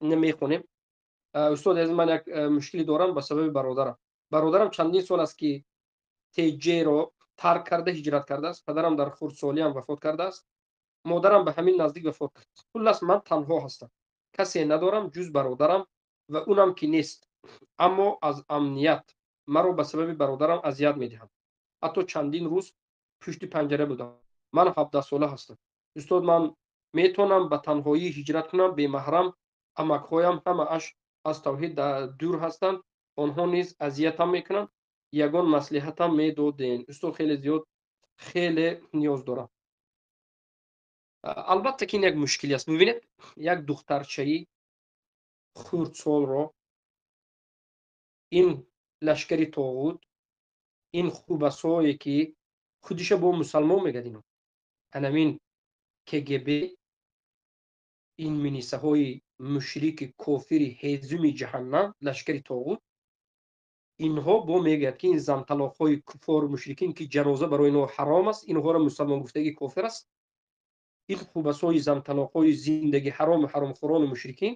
Мехонем. Устод азиз, ман як мушкилӣ дорам ба сабаби бародарам. Бародарам чандин сол аст, ки ТЖ-ро тарк карда, ҳиҷрат кардааст. Падарам дар хурдсолиам вафот кардааст, модарам ба ҳамин наздик вафот кард. Хуллас, ман танҳо ҳастам, касе надорам, ҷуз бародарам, ва унам ки нест. Аммо аз амният маро ба сабаби бародарам азият медиҳанд. Ҳатто чандин рӯз пушти панҷара будам. Ман 17-сола ҳастам. Устод, ман метавонам ба танҳоӣ ҳиҷрат кунам, бемаҳрам? Амакҳоям ҳамааш аз тавҳид дур ҳастанд, онҳо низ азиятам мекунанд. Ягон маслиҳатам медоден, устод, хеле зиёд, хеле ниёз дорам. Албатта, ки ин як мушкилӣ аст. Бибинед, як духтарчаи хурдсолро ин лашкари тоғут, ин хубасое, ки худиша бо мусалмон мегӯяд, ино анамин КГБ, ин минисаҳои мушрики кофири ҳезуми ҷаҳаннам, лашкари тоғут, инҳо бо мегӯяд, ки ин занталоқҳои куфору мушрикин, ки ҷаноза барои инҳо ҳаром аст, инҳоро мусалмон гуфтагӣ кофир аст. Ин хубасои занталоқҳои зиндагӣ ҳарому ҳаромхӯрону мушрикин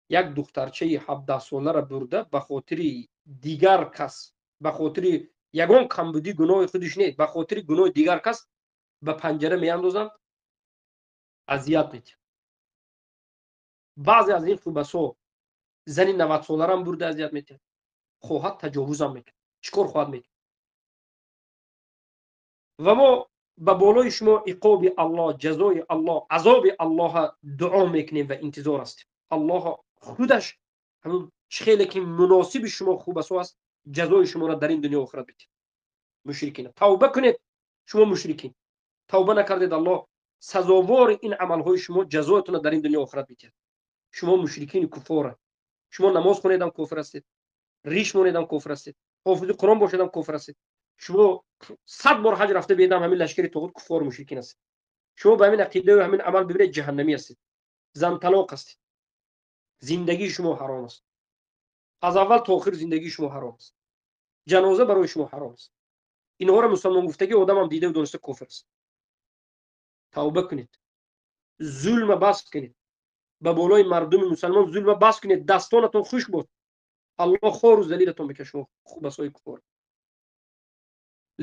як духтарчаи 17-соларо бурда, ба хотири дигар кас, ба хотири ягон камбудӣ, гуноҳи худиш не, ба хотири гуноҳи дигар кас ба панҷара меандозанд, азият медиҳанд. Баъзе аз ин хубасо зани 90-соларам бурда азият медиҳад, хоҳад таҷовузам мекунад, чӣ кор хоҳад мекунад. Ва мо ба болои шумо иқоби Аллоҳ, ҷазои Аллоҳ, азоби Аллоҳа дуо мекунем ва интизор ҳастем. Аллоҳ худаш ҳамун чӣ хеле ки муносиби шумо хубасо аст, ҷазои шуморо дар ин дунё, охират бидиҳад. Мушрикина, тавба кунед. Шумо мушрикин, тавба накардед, Аллоҳ сазовори ин амалҳои шумо ҷазоятонро дар ин дунё, охират бидиҳад. Шумо мушрикини куфора. Шумо намоз хонедам, кофир ҳастед, риш монедам, кофир ҳастед, ҳофизи Қуръон бошедам, кофир ҳастед. Шумо 100 бор ҳаҷ рафта биедам, ҳамин лашкари тоғут куфору мушрикин ҳастед. Шумо ба ҳамин ақидаю ҳамин амал бибинед, ҷаҳаннамӣ ҳастед, занталоқ ҳастед. Зиндагии шумо ҳаром аст, аз аввал то охир зиндагии шумо ҳаром аст, ҷаноза барои шумо ҳаром аст. Инҳоро мусалмон гуфтагӣ одамам дидаву дониста кофир аст. Тавба кунед, зулма бас кунед, ба болои мардуми мусалмон зулма бас кунед. Дастонатон хушк бод, Аллоҳ хору залилатон мекунад, шумо хубасои куфор.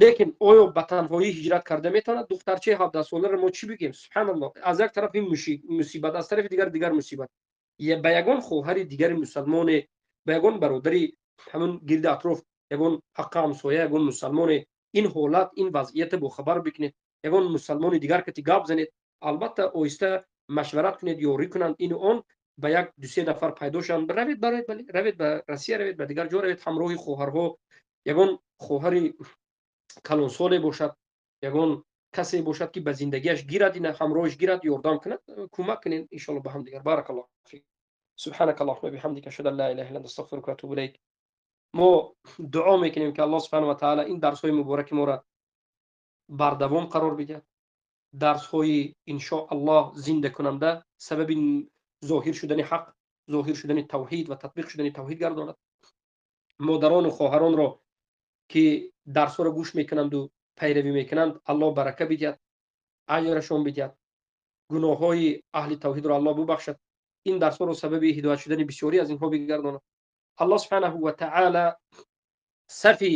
Лекин оё ба танҳоӣ ҳиҷрат карда метавонад духтарчаи 17-соларо? Мо чӣ бигем? Субҳаналлоҳ! Аз як тараф ин мусибат, аз тарафи дигар дигар мусибат. Ба ягон хоҳари дигари мусалмоне, ба ягон бародари ҳамун гирди атроф, ягон ҳаққа ҳамсоя, ягон мусалмоне ин ҳолат, ин вазъията бохабар бикунед, ягон мусалмони дигар кати гап занед. Албатта, оҳиста машварат кунед, ёрӣ кунанд, ину он ба як дусе нафар пайдо шаванд. Равед, бароед, равед ба Россия, равед, ба дигар ҷо равед, ҳамроҳи хоҳарҳо. Ягон хоҳари калонсоле бошад, ягон касе бошад, ки ба зиндагиаш гирад, ина ҳамроҳиш гирад, ёрдам кунад, кӯмак кунед, иншоалло, ба ҳамдигар. Баракаллоҳ фик. Субҳанака аллоҳума биҳамдика, ашҳаду ан ла илаҳа илла анта, астағфирука ва атубу илайк. Мо дуо мекунем, ки Аллоҳ субҳанаҳу ва таъала ин дарсҳои мубораки моро бардавом қарор бидиҳад, дарсҳои иншоаллоҳ зиндакунанда, сабаби зоҳир шудани ҳақ, зоҳир шудани тавҳид ва татбиқ шудани тавҳид гардонад. Модарону хоҳаронро, ки дарсҳоро гӯш мекунанду пайравӣ мекунанд, Аллоҳ барака бидиҳад, аҷрашон бидиҳад, гуноҳҳои аҳли тавҳидро Аллоҳ бубахшад, ин дарсҳоро сабаби ҳидоят шудани бисёрӣ аз инҳо бигардонад. Аллоҳ субҳанаҳу ва таъала сафи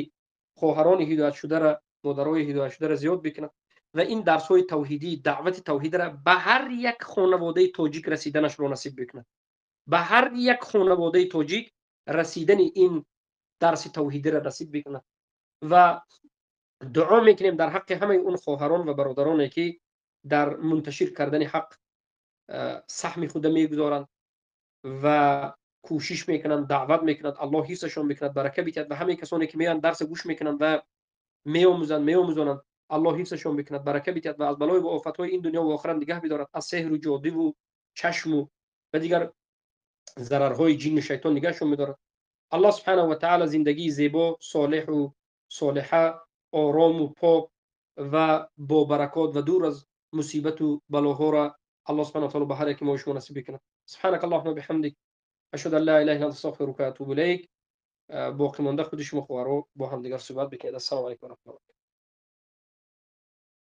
хоҳарони ҳидоятшудара, модарои ҳидоятшудара зиёд бикунад ва ин дарсҳои тавҳидӣ, даъвати тавҳидра ба ҳар як хонаводаи тоҷик расиданашро насиб бикунад. Ба ҳар як хонаводаи тоҷик расидани ин дарси тавҳидиро насиб бикунад. Ва дуо мекунем дар ҳаққи ҳамаи он хоҳарон ва бародароне, ки дар мунташир кардани ҳақ саҳми худа мегузоранд ва кӯшиш мекунанд, даъват мекунанд. Аллоҳ ҳифзашон мекунад, барака бидиҳад. Ва ҳамаи касоне, ки меоянд, дарса гӯш мекунанд ва меомӯзанд, меомӯзонанд, Аллоҳ ҳифзашон мекунад, барака бидиҳад ва аз балою ва офатҳои ин дунё ва охират нигаҳ бидорад, аз сеҳру ҷодиву чашму ва дигар зарарҳои ҷинну шайтон нигаҳшон медорад. Аллоҳ субҳанаҳу ва таъала зиндагии зебо, солеҳу солиҳа, орому пок ва бобаракот ва дур аз мусибату балоҳоро Аллоҳ субҳанаҳу ва таъала ба ҳар яки мо шумо насиб бикунад. Субҳанака аллоҳума биҳамдик, ашҳаду ан ла илаҳа илла анта, астағфирука ва атубу илайк. Боқӣ монда худи шумо, хоҳаро, бо ҳамдигар суҳбат бикунед. Ассалому алайкум ва раҳматуллоҳ.